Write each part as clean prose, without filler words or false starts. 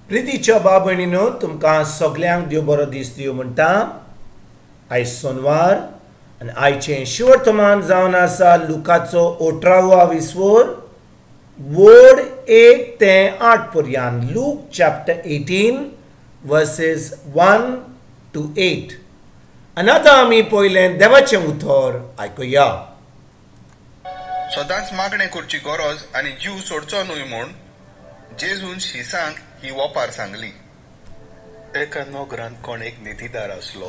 प्रितीच्या भाव भयणीनो, तुमकां सगल्यांक देव बरो दीस दिवं म्हणटा. आयज सोनवार आनी आयचें शिवर्तमान जावन आसा लुकाचो 18वो विस्वोर वोर्ड 1 ते 8 पर्यंत. Look chapter 18 versus 1 to 8. आनी आतां आमी पयलें देवाचें उतर आयकुया. सदांच मागणें करची गरज आनी जीव सोडचो न्हय म्हूण जेजून शिसांक ही वपार सांगली. एका नगरांत कोण एक नितीदार आसलो.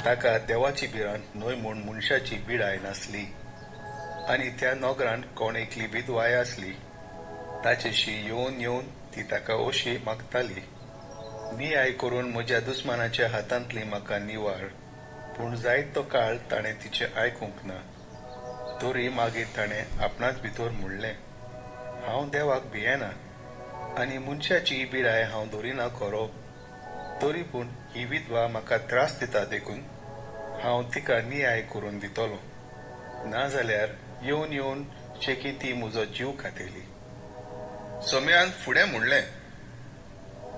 ताका देवाची भिरांत न्हय म्हूण मनशाची बिडाय नासली. आनी त्या नगरांत कोण एकली विधवाय आसली. ताचेशी येवन येवन ती ताका अशी मागताली, नियाय करून म्हज्या दुस्मानाच्या हातांतली म्हाका निवार. पूण जायतो काळ ताणें तिचें आयकूंक ना. तरी मागीर ताणें आपणाच भितर म्हणलें, हांव देवाक भियेना आनी मनशाची बिराय हांव धरिना खरो, तरी पूण ही विधवा म्हाका त्रास दिता देखून हांव तिका नियाय करून दितलो, नाजाल्यार येवन येवन शेकी ती म्हजो जीव खातली. सोम्यान फुडें म्हणलें,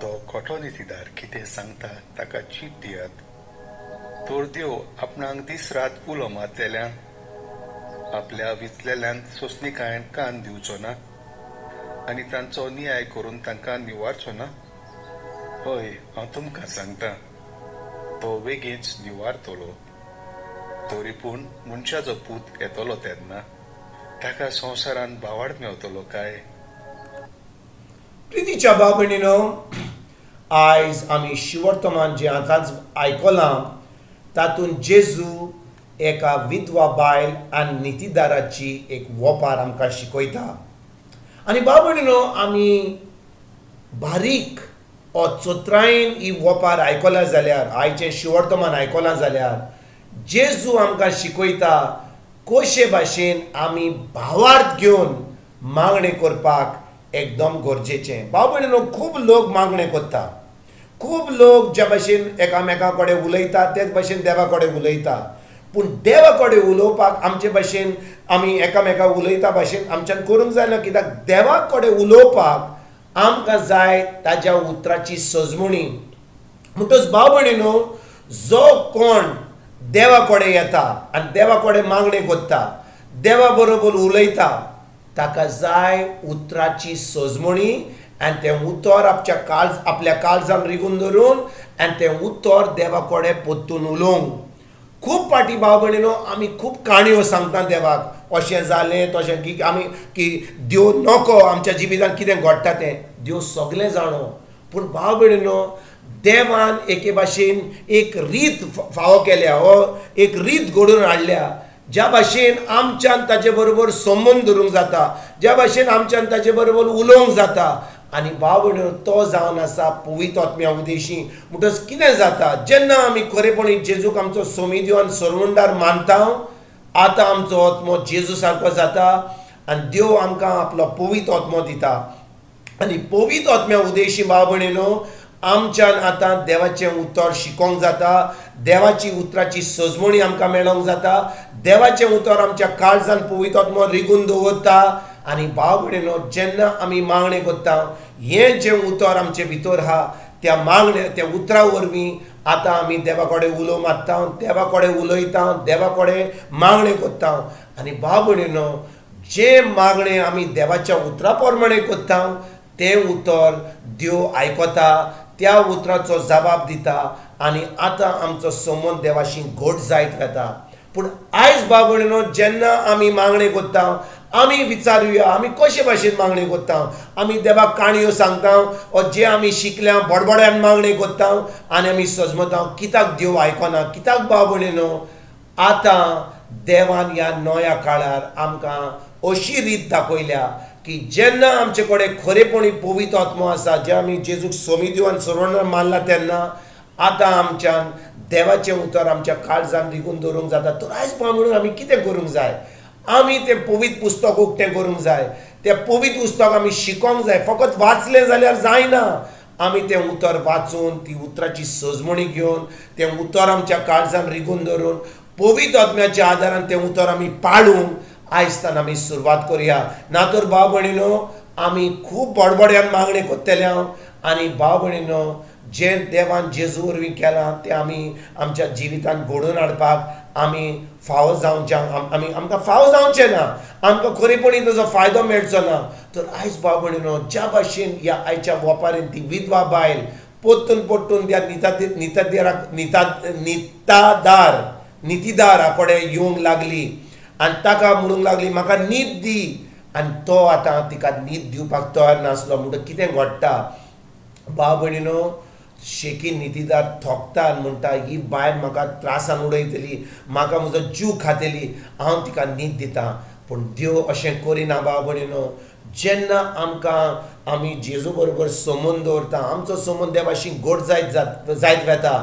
तो खोटो नितीदार कितें सांगता ताका चीट दियात. तर देव आपणाक दीस रात उलो मारतल्यांक, आपल्या विचलेल्यांक सोंसणीकायेन कान दिवचो ना आनी तांचो नियाय करून तांकां निवारचो ना. हय, हांव तुमकां सांगता, तो वेगींच निवारतलो. तरी पूण मनशाचो पूत येतलो तेन्ना ताका संवसारान भावार्थ मेवतलो काय? प्रितीच्या भाव भयणीनो, आयज आमी शिवर्तमान जें आतांच आयकलां तातूंत जेजू एका विधवा बायल आनी नितीदाराची एक वपार आमकां शिकयता. आनी भाव भयणीनो, आमी बारीक ओ चोत्रायेन ही वपार आयकला जाल्यार, आयचें शिवर्तमान आयकलां जाल्यार, जेजू आमकां शिकयता कशे भाशेन आमी भावार्थ घेवन मागणें करपाक एकदम गरजेचें. भाव भयणीनो, खूब लोक मागणें करता, खूब लोक ज्या भाशेन एकामेका कडेन उलयता तेच भाशेन देवा कडेन उलयता. पूण देवा कडेन उलोवपाक आमचे भाशेन आमी एकामेका उलयता भाशेन आमच्यान करूंक जायना, कित्याक देवा कडेन उलोवपाक आमकां जाय ताज्या उतराची सजमणी. म्हणटच भाव भयणीनो, जो कोण देवा कडेन येता आनी देवा कडेन मागणें करता, देवा बरोबर उलयता, ताका जाय उतराची सजमणी आनी तें उतर आपल्या काळजान रिगून धरून आनी तें उतर देवा कडेन परतून उलोवंक. खूब फाटी भाव भयणीनो, आमी खूब काणयो सांगता देवाक, अशें जालें तशें, की आमी की देव नको आमच्या जिवितांत कितें घडटा तें देव सगळें जाणो. पूण भाव भयणीनो, देवान एके भाशेन एक रीत फावो केल्या, हो एक रीत घडोवन हाडल्या ज्या भाशेन आमच्यान ताजे बरोबर संबंद धरूंक जाता, ज्या भाशेन आमच्यान ताजे बरोबर उलोवंक जाता. आनी भाव भयणीनो, तो जावन आसा पवित्र आत्म्या उदेशी. म्हणटच कितें जाता, जेन्ना आमी खरेपणी जेजूक आमचो सोमिदेव आनी सरवणदार मानता, आतां आमचो आत्मो जेजू सारको जाता आनी देव आमकां आपलो पवित्र आत्मो दिता. आनी पवित्र आत्म्या उदेशी भाव भयणीनो, आमच्यान आतां देवाचें उतर शिकोवंक जाता, देवाची उतराची सजमणी आमकां मेळोंक जाता, देवाचें उतर आमच्या काळजान पवित्र आत्मो रिगून दवरता. आनी भाव भयणीनो, जेन्ना आमी मागणें करता, हें जें उतर आमचे भितर आहा त्या मागणे त्या उतरा वरवीं आतां आमी देवा कडेन उलो मारता, देवा कडेन उलयता, देवा कडेन मागणें करता. आनी भाव भयणीनो, जें मागणें आमी देवाच्या उतरा प्रमाणें करता तें उतर देव आयकता, त्या उतराचो जबाब दिता आनी आतां आमचो संबंद देवाशी घट जायत वता. पूण आयज भाव भयणीनो, जेन्ना आमी मागणें करता, आमी विचारुया आमी कशे भाशेन मागणें करता. आमी देवाक काणयो सांगता ओ जे आमी शिकल्या बडबड्यान मागणें करता आनी आमी सजमता कित्याक देव आयकना, कित्याक भाव भयणीनो. आतां देवान ह्या नव्या काळार आमकां अशी रीत दाखयल्या की जेन्ना आमचे कडेन खरेपणी पवित्र आत्मो आसा, जे आमी जेजूक सोमिदेव आनी सरवणदार मानला, तेन्ना आतां आमच्यान देवाचें उतर आमच्या काळजान रिगून दवरूंक जाता. तर आयज भाव म्हणून आमी कितें करूंक जाय, आमी तें पवित्र पुस्तक उक्तें करूंक जाय, तें पवित्र पुस्तक आमी शिकोंक जाय. फकत वाचलें जाल्यार जायना, आमी तें उतर वाचून ती उतराची सजमणी घेवन तें उतर आमच्या काळजान रिगून दवरून पवित्र आत्म्याच्या आदारान तें उतर आमी पाळूंक आयजतान आमी सुरवात करुया. ना तर भाव भयणीनो, आमी खूब बडबड्यान मागणें करतले आनी भाव भयणीनो, जें देवान जेजू वरवीं केलां तें आमी आमच्या जिवितांत घडोवन हाडपाक आमी फावो जावचें, आमी आमकां फावो जावचें ना, आमकां खरेपणी ताजो फायदो मेळचो ना। तर आयज भाव भयणीनो, ज्या भाशेन ह्या आयच्या वपारीन ती विधवा बायल परतून परतून त्या नितीदारा कडेन येवंक लागली आनी ताका म्हणूंक लागली म्हाका नीत दी, आनी तो आतां तिका नीत दिवपाक तयार नासलो। म्हणटकच कितें घडटा भाव भयणीनो, शेकी नितीदार थोकता आनी म्हणटा ही बायल म्हाका त्रासान उडयतली, म्हाका म्हजो जीव खातली, हांव तिका नीत दितां। पूण देव अशें करिना भाव भयणीनो। जेन्ना आमकां आमी जेजू बरोबर संबंद दवरता, आमचो संबंद देवाशी गोड जायत वेता,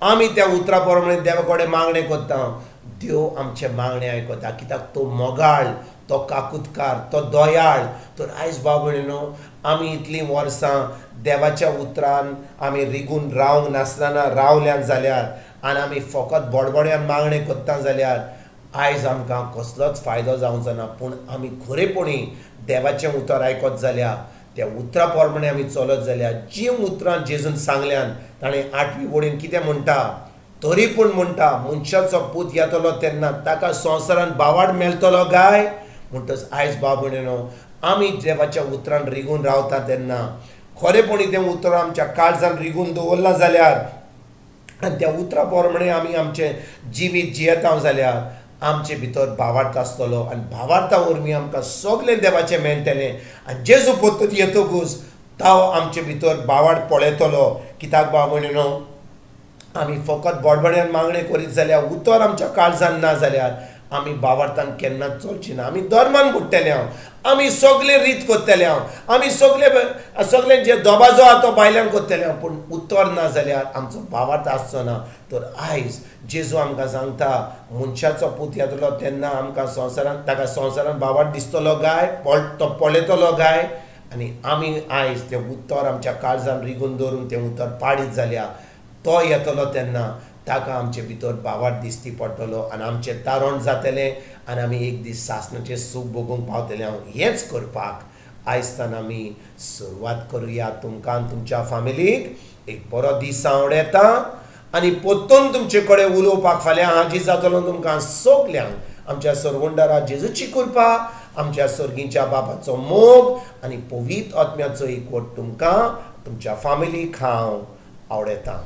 आमी त्या उतरा प्रमाणे देवा कडेन मागणें करता, देव आमचें मागणें आयकता, कित्याक तो मोगाळ, तो काकुतकार, तो दयाळ। तर आयज भाव भयणीनो, आमी इतलीं वर्सां देवाच्या उतरान आमी रिगून रावंक नासतना रावल्यान जाल्यार आनी आमी फकत बडबड्यान मागणें करता जाल्यार आयज आमकां कसलोच फायदो जावचो ना। पूण आमी खरेपणी देवाचें उतर आयकत जाल्यार, त्या उतरा प्रमाणे आमी चलत जाल्यार, जीं उतरां जेजून सांगल्यान ताणें 8वी वळीन कितें म्हणटा, तरी पूण म्हणटा मनशाचो पूत येतलो तेन्ना ताका संवसारान बावाड मेळटलो काय? म्हणटच आयज भाव भयणीनो, आमी देवाच्या उतरान रिगून रावता तेन्ना खरेपणी तें उतर आमच्या काळजान रिगून दवरलां जाल्यार आनी त्या उतरा प्रमाणे आमी आमचें जिवीत जियेता जाल्यार आमचे भितर भावार्थ आसतलो आनी भावार्था वरवीं आमकां सगळें देवाचें मेळटलें। आनी जेजू परतून येतकूच तो आमचे भितर भावार्थ पळयतलो, कित्याक भाव भयणीनो, आमी फकत बडबड्यान मागणें करीत जाल्यार, उतर आमच्या काळजान ना जाल्यार आमी भावार्थान केन्नाच चलची ना, आमी धर्मान बुडटले हांव, आमी सगळे रीत करतले हांव, आमी सगळे सगळे जे दबाजो आहा तो भायल्यान करतले हांव, पूण उतर ना जाल्यार आमचो भावार्थ आसचो ना। तर आयज जेजू आमकां सांगता मनशाचो पूत येतलो तेन्ना आमकां संवसारान ताका संवसारान भावार्थ दिसतलो काय, तो पळयतलो काय? आनी आमी आयज तें उतर आमच्या काळजान रिगून दवरून तें उतर पाडीत जाल्यार तो येतलो तेन्ना ताका आमचे भितर भावार्थ दिसती पडटलो आनी आमचें तारण जातलें आनी आमी एक दीस सासणाचें सूख भोगूंक पावतलें। हांव हेंच करपाक आयजच्यान आमी सुरवात करुया। तुमकां आनी तुमच्या फामिलीक एक बरो दीस आवडटा आनी परतून तुमचे कडेन उलोवपाक फाल्यां हाजीर जातलो तुमकां सगल्यांक आमच्या सरवंडारा जेजूची कृपा, आमच्या सर्गीच्या बाबाचो मोग आनी पवित्र आत्म्याचो एकवट तुमकां तुमच्या फामिलीक हांव आवडटा।